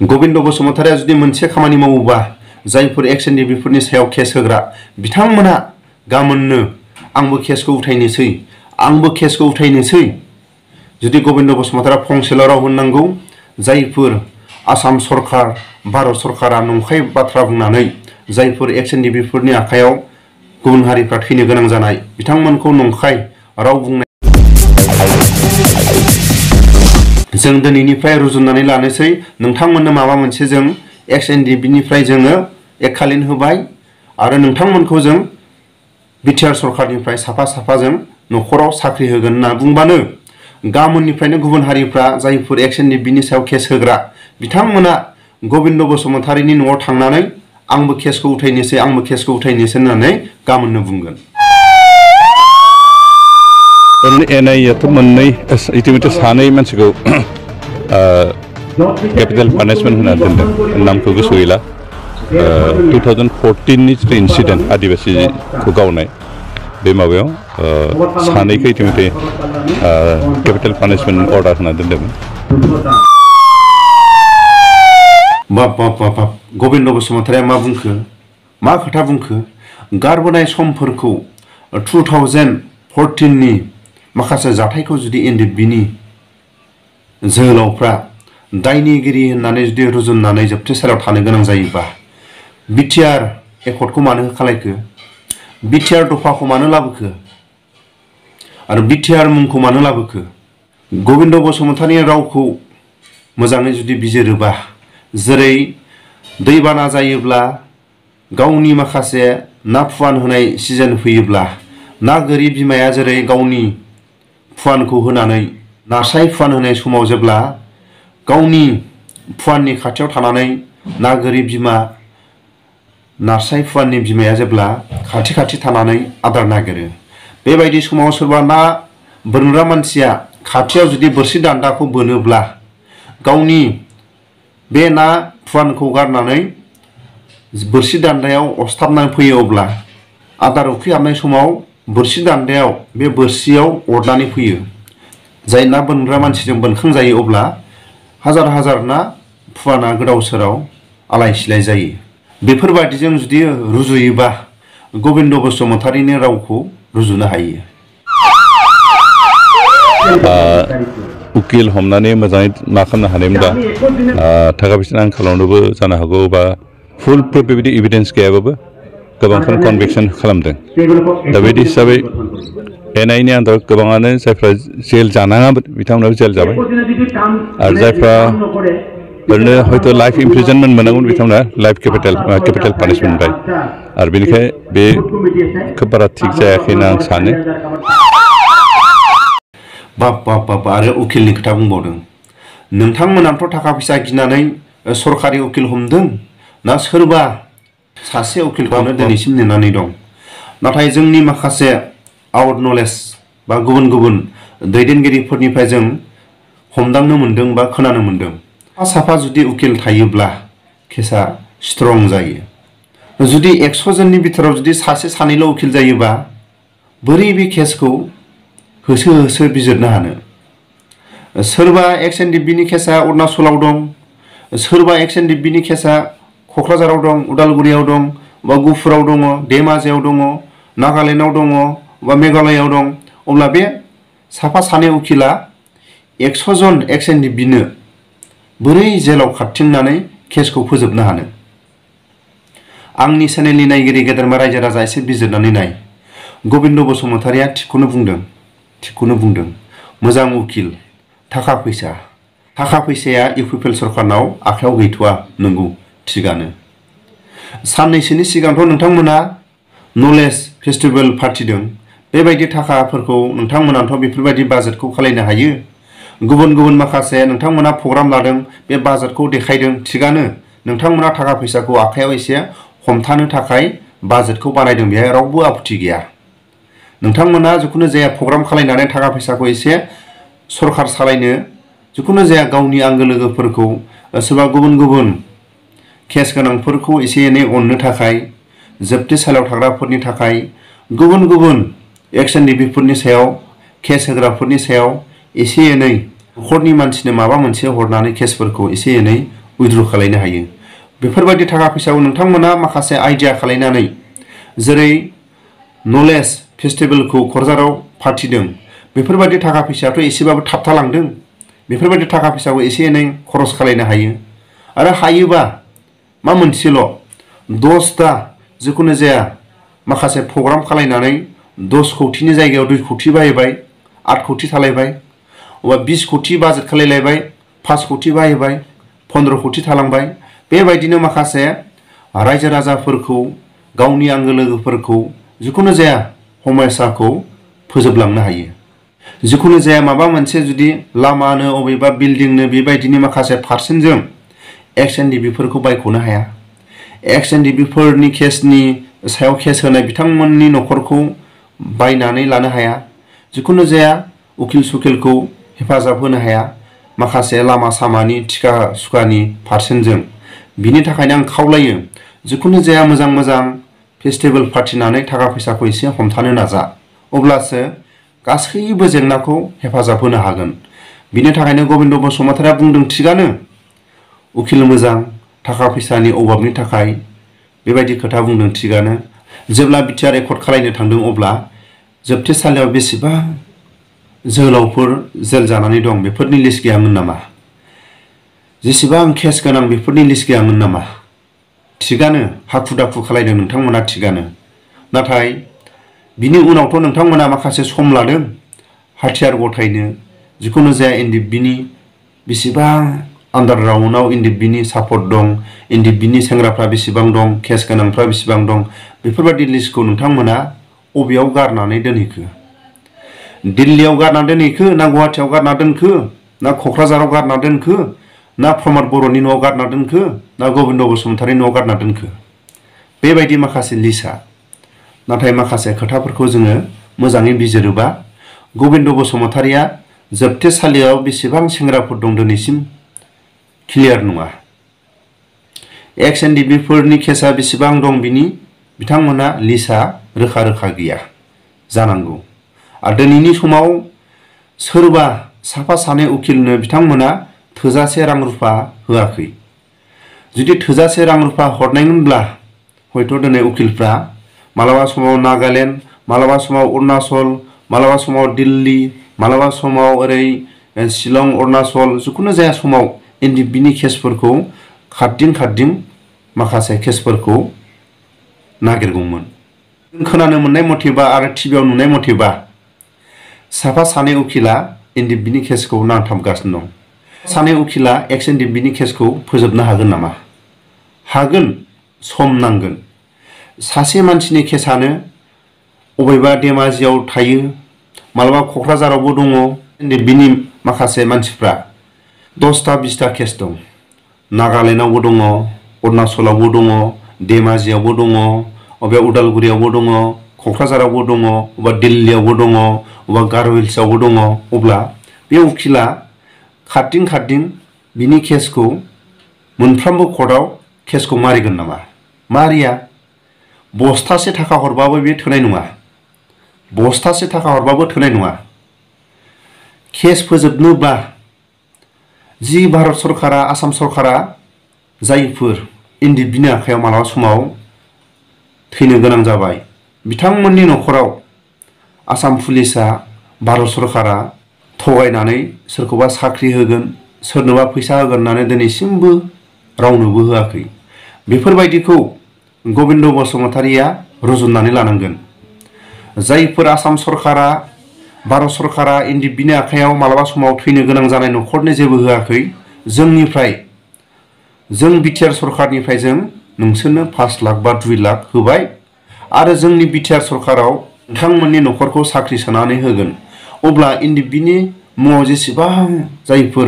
गोविंद बसुमतारिया जुदि मोनसे खामानि मावोबा जायफोर एक्स एनडिबिफोरनि सायाव केस होग्रा बिथांमोना गामोननो आंबो केसखौ उथायनोसै जुदि गोविंद बसुमतारिया फंसेल' राव होननांगौ जायफोर आसाम सरकार भारत सरकारा नंखाय बाथ्रा बुंनानै जायफोर एक्स एनडिबिफोरनि आखायाव गुबुन हारिफ्रा थैनो गोनां जानाय बिथांमोनखौ नंखाय राव बुंनाय जों दिनैनिफ्राय रुजुननानै लानोसै नोंथांमोननो माबा मोनसे जों एक्स एनडिबिनिफ्राय जोङो एकखालिन होबाय आरो नोंथांमोनखौ जों बिटिआर सरकारनिफ्राय साफा जों न'खराव साख्रि होगोन होनना बुंबानो गामोननिफ्रायनो गुबुन हारिफ्रा जायफोर एक्स एनडिबिनि सायाव केस होग्रा बिथांमोना गोविंद बसुमतारिनि न'आव थांनानै आंबो केसखौ उथायनोसै होननानै गामोननो बुंगोन। NIAथ' मोननै इतिमধ্যে सानै मानसिखौ कैपिटल पानिशमेंट होना दोनदों नामखौ गोसोआव गैला 2014 नि इन्सिडेंट आदिबासीखौ गावनाय बे माबायाव सानैखौ इतिमধ্যে कैपिटल पानिशमेंट अर्डार होना दोनदोंमोन। बाप गोविंद बसुमतारिया मा बुंखो मा खोथा बुंखो गारबोनाय समफोरखौ 2014 नि माखासे जाथायखौ जुदि एनडिबिनि जोहोलावफ्रा दायनिगिरि होननानै जुदि रुजुननानै जोबथेसालियाव थानो गोनां जायोबा बिटिआर एकर्डखौ मानो खालायखो बिटिआर दफाखौ मानो लाबोखो आरो बिटिआर मुंखौ मानो लाबोखो गोविंद बसुमतारिनि रावखौ मोजाङै जुदि बिजिरोबा जेरै दैबाना जायोब्ला गावनि माखासे ना फुवान होनाय सिजन फैयोब्ला ना गोरि बिमाया जेरै गावनि फुवानखौ होनानै नास्राय फुवान होनाय समाव जेब्ला गावनि फुवाननि खाथियाव थानानै ना गोरि बिमा नास्राय फुवाननि बिमाया जेब्ला खाथि थानानै आदार नागिरो बेबायदि समाव सोरबा ना बोनग्रा मानसिया खाथियाव जुदि बोरसि दान्दाखौ बोनोब्ला गावनि बे ना फुवानखौ गारनानै बोरसि दान्दायाव अस्थाबनानै फैयो अब्ला आदार उखैहाबनाय समाव बोरसि दान्दायाव बे बोरसियाव अरनानै फैयो जाय ना बोनग्रा मानसिजों बोनखांजायो अब्ला हाजार ना फुवाना गोदाव सोराव आलाय सिलाय जायो। बेफोरबादिजों जुदि रुजुयोबा गोविंद बसुमतारिनि रावखौ रुजुनो हायो। उकिल हमनानै मोजाङै मा खालामनो हानायमोनबा थाखा फैसानि आंखालावनोबो जानो हागौ बा फुल प्रुफ बेबायदि एभिडेन्स गैयाबाबो गोबांखौनो कनभिक्सन खालामदों। दा बेबायदि हिसाबै NIAनि आन्दाराव गोबाङानो जायफ्रा जेल जानाङामोन बिथांमोनाबो जेल जाबाय आरो जायफ्रा ओरैनो हयथ' लाइफ इमप्रिजनमेन्ट मोनांगौमोन बिथांमोना लाइफ केपिटेल पानिशमेन्ट मोनबाय आरो बेनिखाय बे खोब बारा थिग जायाखै होनना आं सानो। बाप आरो उकिलनि खोथा बुंबावदों नोंथांमोनाथ' थाखा फैसा गिनानै सरकारि उकिल हमदों ना सोरबा सासे उकिलखौनो दिनैसिम नेनानै दं नाथाय जोंनि माखासे आउट नलेज बा गुबुन दैदेनगिरिफोरनिफ्राय जों हमदांनो मोन्दों बा खोनानो मोन्दों साफा जुदि उकिल थायोब्ला केसा स्ट्रं जायो। जुदि 100 जननि बिथोराव जुदि सासे सानैल' उकिल जायोबा बोरै बे केसखौ होसो बिजिरनो हानो सोरबा एक्स एनडिबिनि केसा अरुणाचलाव दं सोरबा एक्स एनडिबिनि केसा क'क्राझाराव दं उदालगुरियाव दं बा गुफुराव दङ धेमाजियाव दङ नागालेण्डआव दङ बा मेघालयआव दं अब्ला बे साफा सानै उकिला 100 जन एक्स एनडिबिनो बोरै जेलाव खारथिंनानै केसखौ फोजोबनो हानो आंनि चेनेलनि नायगिरि गेदेरमा रायजो राजा एसे बिजिरनानै नाय गोविंद बसुमतारिया थिगखौनो बुंदों मोजां उकिल थाखा फैसाया इउपिपिएल सरकारनाव आखायाव गैथ'वा नंगौ थिगानो साननैसोनि सिगांथ' नोंथांमोना नलेज फेस्टिभेल फाथिदों बेबायदि थाखाफोरखौ नोंथांमोनाथ' बेफोरबायदि बाजेटखौ खालायनो हायो गुबुन माखासे नोंथांमोना प्रग्राम लादों बे बाजेटखौ देखायदों थिगानो नोंथांमोना थाखा फैसाखौ आखायाव एसे हमथानो थाखाय बाजेटखौ बानायदों बेहाय रावबो आपत्ति गैया नोंथांमोना जिखुनु जाया प्रग्राम खालायनानै थाखा फैसाखौ एसे सरकार सालायनो जिखुनु जाया गावनि आंगो लोगोफोरखौ सोरबा गुबुन केस गोनांफोरखौ एसे एनै अननो थाखाय जोबथेसालियाव थाग्राफोरनि थाखाय गुबुन एक्स एनडिबिफोरनि सायाव केस होग्राफोरनि सायाव एसे एनै न'खरनि मानसिनो माबा मोनसे हरनानै केसफोरखौ एसे एनै उइथ्र खालायनो हायो बेफोरबायदि थाखा फैसाखौ नोंथांमोना माखासे आइडिया खालायनानै जेरै नलेज फेस्टिभेलखौ क'क्राझाराव फाथिदों बेफोरबायदि थाखा फैसायाथ' एसेबाबो थाबथालांदों बेफोरबायदि थाखा फैसाखौ एसे एनै खरस खालायनो हायो आरो हायोबा मा मोनसेल' 10टा जिखुनु जाया माखासे प्रग्राम खालायनानै 10 कौटिनि जायगायाव 2 कौटि बाहायबाय 8 कौटि थालायबाय अबा 20 कौटि बाजेट खालायलायबाय 5 कौटि बाहायबाय 15 कौटि थालांबाय बेबायदिनो माखासे रायजो राजाफोरखौ गावनि आंगो लोगोफोरखौ जिखुनु जाया हमेसाखौ फोजोबलांनो हायो जिखुनु जाया माबा मोनसे जुदि लामानो अबेबा बिल्डिंनो बेबायदिनो माखासे पार्सेन्टजों एक्स-एन-डि-बिफोरखौ बायख'नो हाया एक्स-एन-डि-बिफोरनि केसनि सायाव केस होनाय बिथांमोननि न'खरखौ बायनानै लानो हाया जिखुनु जाया उकिल सुकिलखौ हेफाजाब होनो हाया माखासे लामा सामानि थिखा सुखानि पार्सेन्टजों बिनि थाखायनो आं खावलायो जिखुनु जाया मोजां मोजां फेस्टिभेल फाथिनानै थाखा फैसाखौ एसे हमथानो नाजा अब्लासो गासैबो जेंनाखौ हेफाजाब होनो हागोन बिनि थाखायनो गबिन्द बसुमतारिया बुंदों थिगानो उकिल मोजां थाखा फैसानि अभाबनि थाखाय बेबायदि खोथा बुंदों थिगानो जेब्ला बिटिआर रेकर्ड खालायनो थांदों अब्ला जोबथेसालियाव बेसेबां जोहोलावफोर जेल जानानै दं बेफोरनि लिस्ट गैयामोन नामा जेसेबां केस गोनां बेफोरनि लिस्ट गैयामोन नामा थिगानो हाखु दाखु खालायदों नोंथांमोना थिगानो नाथाय बिनि उनावथ' नोंथांमोना माखासे सम लादों हाथियार गथायनो जिखुनु जाया एनडिएफबिनि बेसेबां आन्डारग्राउन्डआव एनडिएफबिनि सापर्ट दं एनडिएफबिनि सेंग्राफ्रा बेसेबां दं केस गोनांफ्रा बेसेबां दं बेफोरबायदि लिस्टखौ नोंथांमोना अबेयाव गारनानै दोनहैखो दिल्लीयाव गारना दोनहैखो ना गुवाहाटीयाव गारना दोनखो ना क'क्राझाराव गारना दोनखो ना प्रमद बर'नि न'आव गारना दोनखो ना गबिन्द बसुमतारिनि न'आव गारना दोनखो बेबायदि माखासे लिस्टआ नाथाय माखासे खोथाफोरखौ जोङो मोजाङै बिजिरोबा गबिन्द बसुमतारिया जोबथेसालियाव बेसेबां सेंग्राफोर दं दिनैसिम क्लियार नङा एक्स-एन-डि-बिफोरनि केसा बेसेबां दं बिनि बिथांमोना लिस्टआ रोखा रोखा गैया जानांगौ आरो दिनैनि समाव सोरबा साफा सानै उकिलनो बिथांमोना थोजासे रां रुफा होआखै जुदि थोजासे रां रुफा हरनायमोनब्ला हयथ' दिनै उकिलफ्रा मालाबा समाव नागालेण्ड मालाबा समाव अरुणाचल मालाबा समाव दिल्ली मालाबा समाव ओरै शिलं अरुणाचल जिखुनु जाया समाव एनडिएफबिनि केसफोरखौ खारदिं माखासे केसफोरखौ नागिरगौमोन खोनानो मोननाय मथेबा आरो टिभिआव नुनाय मथेबा साफा सानै उकिला एनडिएफबिनि केसखौ नांथाबगासिनो दं सानै उकिला एक्स-एन-डि-बिनि केसखौ फोजोबनो हागोन नामा हागोन सम नांगोन सासे मानसिनि केसानो अबेबा धेमाजियाव थायो मालाबा क'क्राझारावबो दङ एनडिएफबिनि माखासे मानसिफ्रा 10टा 20टा केस दं नागालेण्डआवबो दङ अरुणाचलावबो दङ धेमाजियावबो दङ अबेबा उदालगुरियावबो दङ क'क्राझारावबो दङ अबेबा दिल्लीयावबो दङ अबेबा गार' हिल्सआवबो दङ अब्ला बे उकिला खारदिं बिनि केसखौ मोनफ्रोमबो कर्टआव केसखौ मारिगोन नामा मारिया बस्थासे थाखा हरबाबो बे थोनाय नङा बस्थासे थाखा हरबाबो थोनाय नङा केस फोजोबनोबा जि भारत सरकारा आसाम सरकारा जायफोर एनडिएफबिनि आखायाव मालाबा समाव थैनो गोनां जाबाय बिथांमोननि न'खराव आसाम पुलिसा भारत सरकारा थगायनानै सोरखौबा साख्रि होगोन सोरनोबा फैसा होगोन होननानै दिनैसिमबो रावनोबो होआखै बेफोरबायदिखौ गबिन्द बसुमतारिया रुजुननानै लानांगोन जायफोर आसाम सरकारा भारत सरकारा एनडिएफबिनि आखायाव मालाबा समाव थैनो गोनां जानाय न'खरनो जेबो होआखै जोंनिफ्राय जों बिटिआर सरकारनिफ्राय जों नोंसोरनो 5 लाख बा 2 लाख होबाय आरो जोंनि बिटिआर सरकाराव नोंथांमोननि न'खरखौ साख्रि सोनानै होगोन अब्ला एनडिएफबिनि मुङाव जेसेबां जायफोर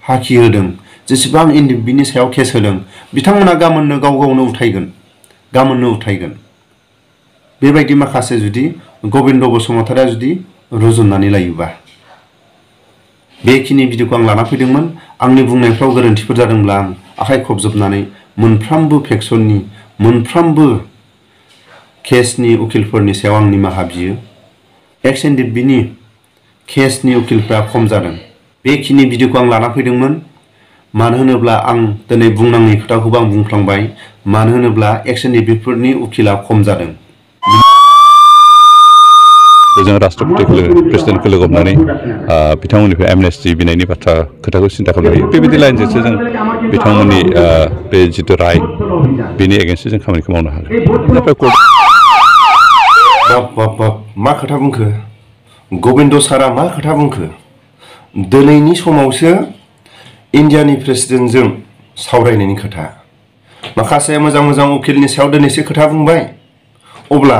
हाखि होदों जेसेबां एनडिएफबिनि सायाव केस होदों बिथांमोना गाबोननो गावनो उथायगोन बेबायदि माखासे जुदि गबिन्द बसुमतारिया जुदि रुजुननानै लायोबा बेखिनि भिडिअखौ आं लाना फैदोंमोन आंनि बुंनायफ्राव गोरोन्थिफोर जादोंब्ला आं आखाइ खबजोबनानै मोनफ्रोमबो फेक्सननि मोनफ्रोमबो केसनि उकिलफोरनि सायाव आं निमाहा बियो एक्स-एन-डि-बिनि केसनि उकिलफ्रा खम जादों बेखिनि भिडिअखौ आं लाना फैदोंमोन मानो होनोब्ला आं दिनै बुंनाङि खोथाखौबो आं बुंफ्लांबाय मानो होनोब्ला XNDP-फोरनि उखिला खम जादों जों राष्ट्रपतिखौ प्रेसिडेन्टखौ लोगो हमनानै बिथांमोननिफ्राय एमनेस्टि बिनायनि बाथ्रा खोथाखौ सिन्था खालामनो बेबायदि लाइनजोंसो जों बिथांमोननि बे जिथु राय बेनि एगेन्स्टै जों खामानिखौ मावनो हागोन मा खोथा बुंखो गबिन्द सारा मा खोथा बुंखो दिनैनि समावसो इन्डियानि प्रेसिडेन्टजों सावरायनायनि खोथा माखासे मोजां मोजां उकिलनि सायाव दिनैसो खोथा बुंबाय अब्ला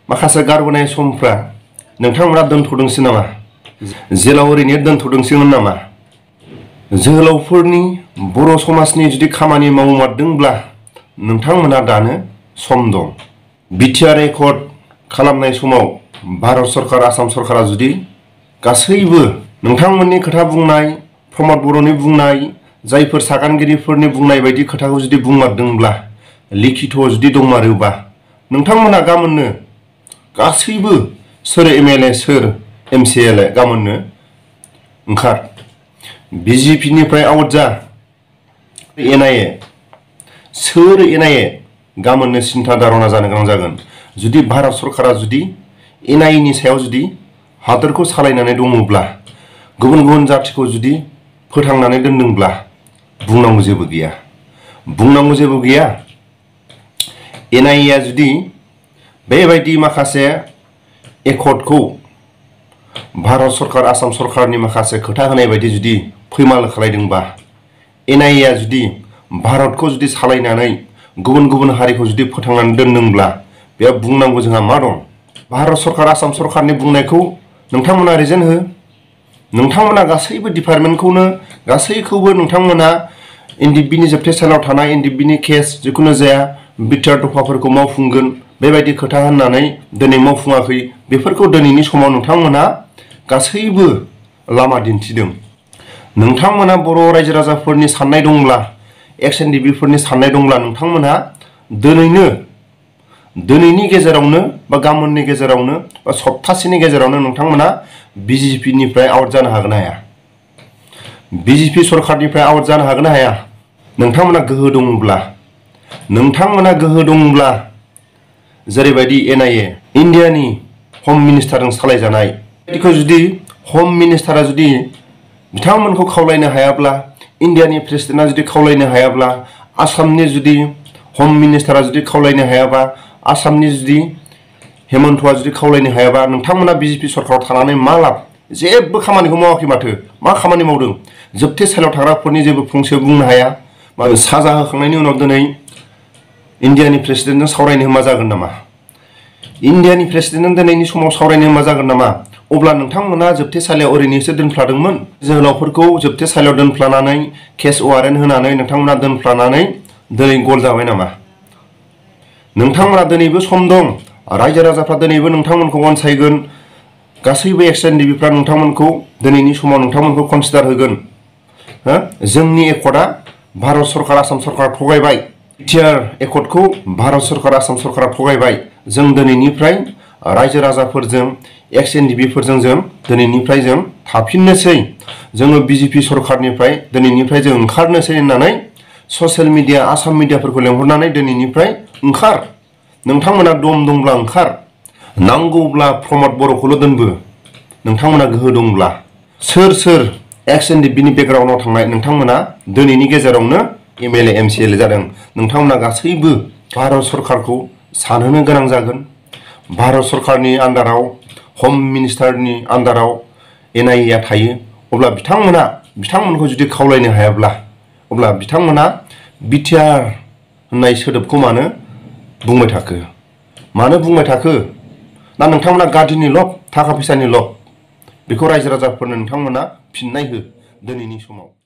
माखासे गारबोनाय समफ्रा नोंथांमोना दोनथ'दोंसो नामा जेलाव ओरैनो दोनथ'दोंसोमोन नामा जोहोलावफोरनि बर' समाजनि जुदि खामानि मावमारदोंब्ला नोंथांमोना दानो सम दं बिटिआर एकर्ड खालामनाय समाव भारत सरकार आसाम सरकारा जुदि गासैबो नोंथांमोननि खोथा बुंनाय प्रमद बर'नि बुंनाय जायफोर सागानगिरिफोरनि बुंनाय बायदि खोथाखौ जुदि बुंमारदोंब्ला लिखित जुदि दंमारोबा नोंथांमोना गाबोननो गासैबो सोर एमएलए सोर एमसिएलए गाबोननो ओंखार बिजेपिनिफ्राय आउट जा NIA सोर NIA गाबोननो सिन्था धारना जानो गोनां जागोन जुदि भारत सरकारा जुदि NIA नि सायाव जुदि हादोरखौ सालायनानै दङब्ला गुबुन गुबुन जातिखौ जुदि फोथांनानै दोनदोंब्ला बुंनांगौ जेबो गैया NIA जुदि बेबायदि माखासे एकर्डखौ भारत सरकार आसाम सरकारनि माखासे खोथा होनाय बायदि जुदि फैमाल खालायदोंबा NIA जुदि भारतखौ जुदि सालायनानै गुबुन गुबुन हारिखौ जुदि फोथांनानै दोनदोंब्ला बेयाव बुंनांगौ जोंहा मा दं भारत सरकार आसाम सरकारनि बुंनायखौ नोंथांमोना रिजेन हो नोंथांमोना गासैबो डिपार्टमेन्टखौनो गासैखौबो नोंथांमोना NDP-नि जोबथेसालियाव थानाय NDP-नि केस जिखुनु जाया बिटिआर दफाफोरखौ मावफुंगोन बेबायदि खोथा होननानै दिनै मावफुङाखै बेफोरखौ दिनैनि समाव नोंथांमोना गासैबो लामा दिन्थिदों नोंथांमोना बर' रायजो राजाफोरनि साननाय दंब्ला XNDP-फोरनि साननाय दंब्ला नोंथांमोना दिनैनि गेजेरावनो बा गाबोननि गेजेरावनो बा सप्तासेनि गेजेरावनो नोंथांमोना बिजेपिनिफ्राय आउट जानो हागोन ना हाया बिजेपि सरकारनिफ्राय आउट जानो हागोन ना हाया नोंथांमोना गोहो दंब्ला जेरैबायदि NIA इन्डियानि हम मिनिस्टारजों सालायजानाय बेखौ जुदि हम मिनिस्टारा जुदि बिथांमोनखौ खावलायनो हायाब्ला इन्डियानि प्रेसिडेन्टआ जुदि खावलायनो हायाब्ला आसामनि जुदि हम मिनिस्टारा जुदि खावलायनो हायाबा आसामनि जुदि हेमन्तआ जुदि खावलायनो हायाबा नोंथांमोना बिजेपि सरकाराव थानानै मा लाब जेबो खामानिखौ मावाखै माथो मा खामानि मावदों जोबथेसालियाव थाग्राफोरनि जेबो फंसे बुंनो हाया साजा होखांनायनि उनाव दिनै इन्डियानि प्रेसिडेन्टजों सावरायनो मा जागोन नामा इन्डियानि प्रेसिडेन्टजों दिनैनि समाव सावरायनो मा जागोन नामा अब्ला नोंथांमोना जोबथेसालियाव ओरैनोसो दोनफ्लादोंमोन जोहोलावफोरखौ जोबथेसालियाव दोनफ्लानानै केस वारेन्ट होनानै नोंथांमोना दोनफ्लानानै दिनै गल जाबाय नामा नोंथांमोना दिनैबो सम दं रायजो राजाफ्रा दिनैबो नोंथांमोनखौ अनसायगोन गासैबो XNDP-फ्रा नोंथांमोनखौ दिनैनि समाव नोंथांमोनखौ कनसिडार होगोन जोंनि एकर्डआ भारत सरकार आसाम सरकार थगायबाय बिटिआर एकर्डखौ भारत सरकार आसाम सरकारा थगायबाय जों दिनैनिफ्राय रायजो राजाफोरजों XNDP-फोरजों जों दिनैनिफ्राय जों थाफिननोसै जोङो बिजेपि सरकारनिफ्राय दिनैनिफ्राय जों ओंखारनोसै होननानै ससियेल मिडिया आसाम मिडियाफोरखौ लेंहरनानै दिनैनिफ्राय ओंखार नोंथांमोना दम दंब्ला ओंखार नांगौब्ला प्रमद बर'खौल' दोनबो नोंथांमोना गोहो दंब्ला सोर XNDP-नि बेकग्राउन्डआव थांनाय नोंथांमोना दिनैनि गेजेरावनो MLA MCLA जादों नोंथांमोना गासैबो भारत सरकारखौ सानहोनो गोनां जागोन भारत सरकारनि आन्दाराव हम मिनिस्टारनि आन्दाराव NIA थायो अब्ला बिथांमोनखौ जुदि खावलायनो हायाब्ला अब्ला बिथांमोना बिटिआर होननाय सोदोबखौ मानो बुंबाय थाखो ना नोंथांमोना गादिनि लब थाखा फैसानि लब बेखौ रायजो राजाफोरनो नोंथांमोना फिननाय हो दिनैनि समाव